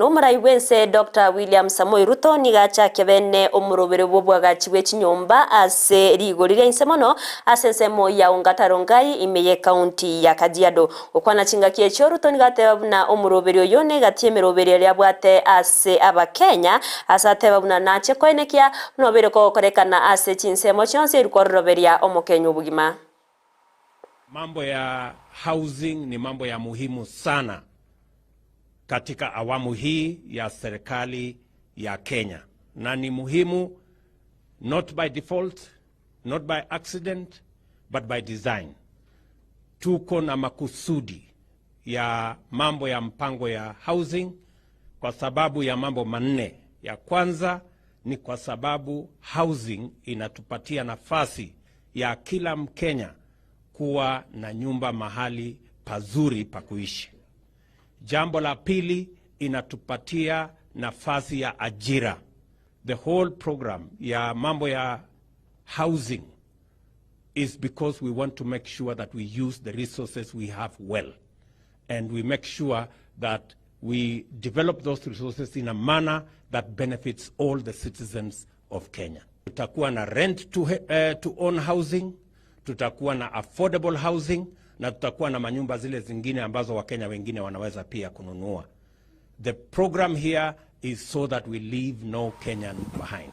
Omorai bw'ense Doctor William Samoei Ruto nigo achake bene omorobere bw'obwagachi bwe chinyomba ase rigori ria inse mono ase ensemo ya Ongata Rongai ime y'ecounty ya Kajiado. Gokwana chingaki echio Ruto nigo ateba buna omoroberi oyo negati y'emeroberi eria abwate ase abakenya ase ateba buna nache koenekia buna obeire kogokorekana ase chinsemo chionsi eri kwororoberia omokenya obogima. Mambo ya housing ni mambo ya muhimu sana katika awamu hii ya serikali ya Kenya, na ni muhimu not by default, not by accident, but by design. Tuko na makusudi ya mambo ya mpango ya housing kwa sababu ya mambo manne. Ya kwanza ni kwa sababu housing inatupatia nafasi ya kila Mkenya kuwa na nyumba mahali pazuri pa kuishi. Jambo la pili, inatupatia nafasi ya ajira. The whole program ya mambo ya housing is because we want to make sure that we use the resources we have well and we make sure that we develop those resources in a manner that benefits all the citizens of Kenya. Tutakuwa na rent to own housing, tutakuwa na affordable housing na tutakuwa na manyumba zile zingine ambazo Wakenya wengine wanaweza pia kununua. The program here is so that we leave no Kenyan behind.